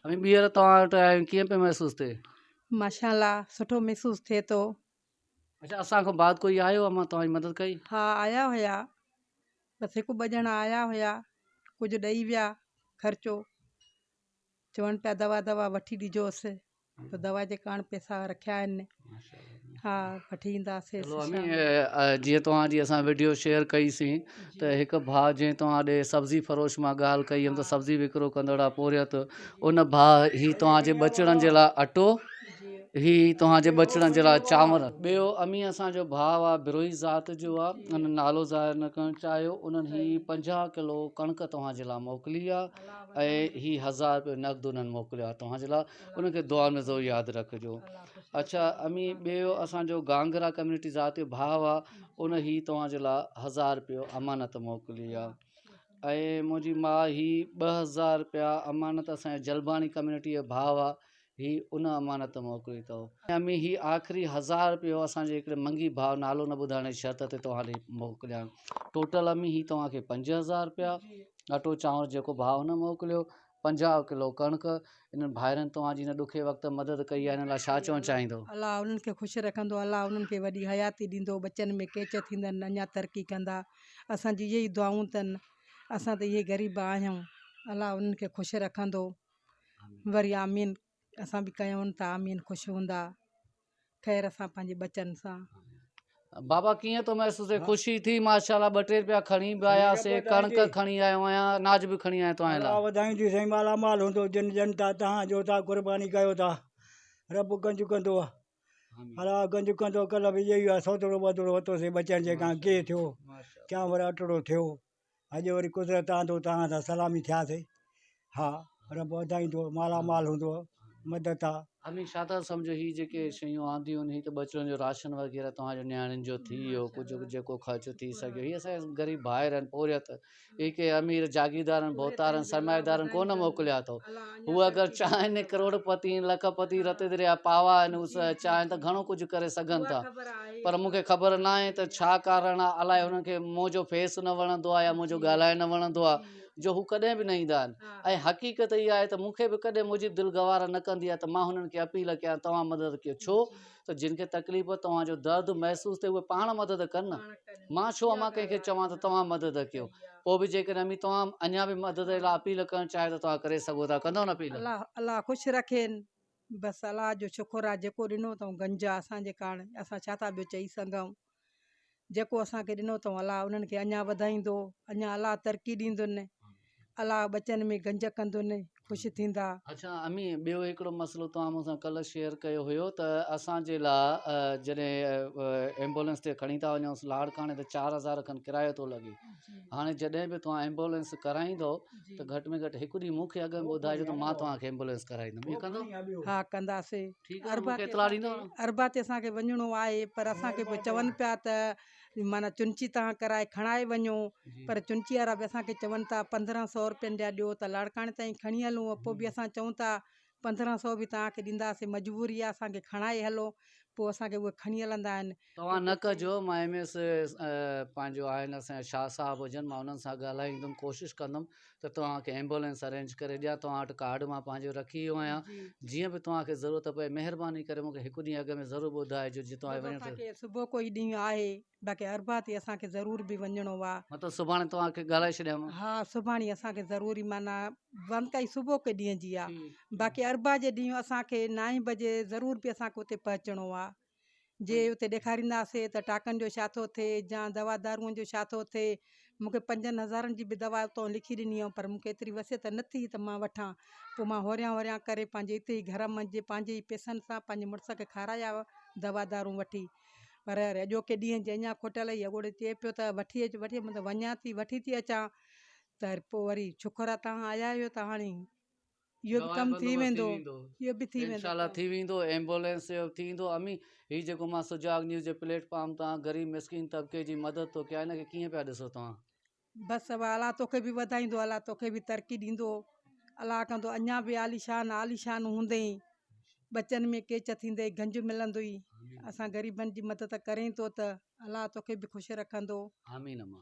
امي ٻيهر توهان وٽ آيا آهيون ڪيئن پيو محسوس ٿئي؟ ماشاء الله سٺو محسوس ٿئي ٿو. اڇا اسان کان بعد ڪوئي آيو امان توهان جي مدد ڪئي؟ ها آيا هيا بس هڪ ٻه ڄڻا آيا هيا ڪجهه ڏئي ويا خرچو چون پيا دوا دوا وٺي ڏجوس ته دوا جي ڪاڻ پئسا رکيا آهن ها وٺي اينداسيس چلو امي جيئن توهان جي اسان وڊيو شيئر ڪئي سين ته هڪ ڀاء جنهن توهان ڏي سبزي فروش مان ڳالهه ڪئي هيم ته سبزي وڪرو ڪندڙ آ پورهيت ان ڀاء هي توهان جي ٻچڙن جي لاء اٽو هي توهان جي ٻچڙن جي لاء چانور. ٻيو امي اسان جو ڀاء آ بروهي ذات جو آ ان نالو ظاهر نه ڪرڻ چاهيو انهن هي 50 ڪلو ڪڻڪ توهان جي لاء موڪلي آ ۽ هي هزار روپيو نقد انهن موڪليو آ توهان جي لاء انهن کي دعا ۾ ضرور ياد رکجو. اڇا امي ٻيو اسان جو گانگرا ڪميونٽي ذات جو ڀاء آ ان هي توهان جي لاء هزار روپيو امانت موڪلي آ ۽ منهنجي ماء هي 2000 روپيا امانت اسان جي جلباڻي ڪميونٽي جو ڀاء آ هي ان امانت موڪلي اٿو. امي هي آخري هزار رپيو اسان جي هڪڙي منگي ڀاء نالو نه ٻڌائڻ جي شرط تي توهان ڏي موڪليان. ٽوٽل امي هي توهان کي 5000 رپيا، اٽو چانور جيڪو ڀاء هن موڪليو، 50 ڪلو ڪڻڪ. انهن ڀائرن توهان جي هن ڏکي وقت مدد ڪئي آهي انهن لاء ڇا چوڻ چاهيندو؟ الله انهن کي خوش رکندو الله انهن کي وڏي حياتي ڏيندو ٻچن ۾ ڪيچ ٿيندن اڃا ترقي ڪندا اسان جي اهي ئي دعائون اٿن اسان ته اهي غريب آهيون الله انهن کي خوش رکندو. وري آمين اسان به ڪيون ٿا آمين خوش هوندا خير سان پنهنجي ٻچن سان. بابا ڪيئن ٿو محسوس ٿئي خوشي ٿي ماشاءالله ٻه ٽي روپيا کڻي به آيا سي ڪڻڪ کڻي آيو آهيان اناج به کڻي آيو توهان لاء. الله وڌائيندي سائين مالا مال هوندو جن ڏين ٿا تهان جو ٿا قرباني ڪيو ٿا رب گنج ڪندو الله گنج ڪندو ڪلهه به اهو ئي سودڙو ٻدڙو ورتوسي ٻچن جي کان ڪي ٿيو چانور اٽڙو ٿيو اڄ وري قدرت آندو توهان سان سلامي ٿياسي ها رب وڌائيندو مالا مال هوندو مدد آ. امين ڇا ٿا سمجهو هي جيڪي شيون آنديون آهن هي ته ٻچڙن جو راشن وغيره توهان جو نياڻين جو ٿي ويو ڪجهه جيڪو خرچ ٿي سگهيو هي اسان جا غريب ڀائر آهن پورهيت هي ڪي امير جاگيردارن ڀوتارن سرمائيدارن ڪونه موڪليا اٿو هو اگر چاهين ڪروڙ پتي لک پتي رت دريا پاوا آهن هو چاهين ته گهڻو ڪجهه ڪري سگهن ٿا پر مون کي خبر ناهي ته ڇا ڪارڻ آهي الائي هنن کي منهنجو فيس نه وڻندو آهي يا منهنجو ڳالهائڻ نه وڻندو آهي جو هو ڪڏهن به نه ايندا آهن ۽ حقيقت اها آهي ته مون کي به ڪڏهن منهنجي دل گوارا نه ڪندي آهي ته مان هنن کي اپيل ڪيان توهان مدد ڪيو ڇو ته جن کي تڪليف توهان جو درد محسوس ٿئي اهي پاڻ مدد ڪن نه مان ڇو امان ڪنهن کي چوان ته توهان مدد ڪيو پوء به جيڪڏهن امي توهان اڃا به مدد لاء اپيل ڪرڻ چاهيو ته توهان ڪري سگهو ٿا ڪندو نه اپيل؟ الله الله خوش رکين بس الله جو شڪر آ جيڪو ڏنو اٿئون گنج آ اسان جي ڪاڻ اسان ڇا ٿا ٻيو چئي سگهون جيڪو اسان کي ڏنو اٿئون الله انهن کي اڃا وڌائيندو اڃا الله ترقي ڏيندن الله ٻچن ۾ گنج ڪندن خوش ٿيندا. اڇا امي ٻيو هڪڙو مسئلو توهان مون سان ڪلهه شيئر ڪيو هيو ته اسان جي لا جڏهن ايمبولينس تي کڻي ٿا وڃونس لاڙڪاڻي ته 4000 کن ڪرايو ٿو لڳي هاڻي جڏهن به توهان ايمبولينس ڪرائيندو ته گهٽ ۾ گهٽ هڪ ڏينهن مون کي اڳ ۾ ٻڌائجو ته مان توهان کي ايمبولينس ڪرائيندم ائين ڪندو؟ ها ڪنداسي. ٺيڪ آهي مون کي اطلاع ڏيندو نه. اربع تي اسان کي وڃڻو آهي پر اسان کي پوء چون پيا ته معنيٰ چنچي تان ڪرائي کڻائي وڃو پر چنچي وارا به اسان کي چون ٿا 15 سو روپين جا ڏيو ته لاڙڪاڻي تائين کڻي هلون پوء به اسان چئون ٿا 15 سو به توهان کي ڏينداسين مجبوري آهي اسان کي کڻائي هلو پوء اسان کي اهي کڻي هلندا آهن. توهان نه ڪجو مان ايم ايس پنهنجو آهن اسان جا شاهه صاحب هجن مان انهن سان ڳالهائيندم ڪوشش ڪندم ته توهان کي ايمبولينس ارينج ڪري ڏيان توهان وٽ ڪارڊ مان پنهنجو رکي ويو آهيان جيئن به توهان کي ضرورت پئي مهرباني ڪري مون کي هڪ ڏينهن اڳ ۾ ضرور ٻڌائجو جيئن توهان کي وڃڻ اسان کي صبح ڪو ئي ڏينهن آهي باقي اربع تي اسان کي ضرور به وڃڻو آ. مطلب سڀاڻي توهان کي ڳالهائي ڇڏيان مان. ها سڀاڻي اسان کي ضروري معنيٰ ونڪائي صبح ڪي ڏينهن جي آ باقي اربع جي ڏينهن اسان کي نائين بجي ضرور به اسان کي اتي پهچڻو آ. جي اتي ڏيکارينداسي ته ٽاڪن جو ڇا ٿو ٿئي يا دوا دارون جو ڇا ٿو ٿئي. مون کي پنجن هزارن جي به دوا اتان لکي ڏني هئائون پر مون کي ايتري وسعت نه ٿي ته مان وٺان. پوء مان هوريان هوريان ڪري پنهنجي اتي ئي گهر منجهه پنهنجي ئي پئسن سان پنهنجي مڙس کي کارايا دوا دارون وٺي. پر اڄوڪي ڏينهن جي اڃا کوٽيل هئي. اڳوڻي چئي پيو ته وٺي اچ وٺي اچ مان ته وڃان ٿي وٺي ٿي اچان ته پوء وري ڇوڪر تان آيا آهيو ته هاڻي اهو به ڪم ٿي ويندو اهو به ٿي ويندو. انشاء الله ٿي ويندو ايمبولينس جو ٿي ويندو امي هي جيڪو مان سجاڳ نيوز جي پليٽ فارم تان غريب مسڪين طبقي جي مدد ٿو ڪيان ان کي ڪيئن پيا ڏسو توهان. بس ابا الله توکي به وڌائيندو الله توکي به ترقي ڏيندو الله ڪندو اڃا به عاليشان عاليشان هوندين ٻچن ۾ ڪيچ ٿيندئي گنج ملندوئي اسان غريبن جي مدد ڪرين ٿو ته الله توکي به خوش رکندو. آمين امان.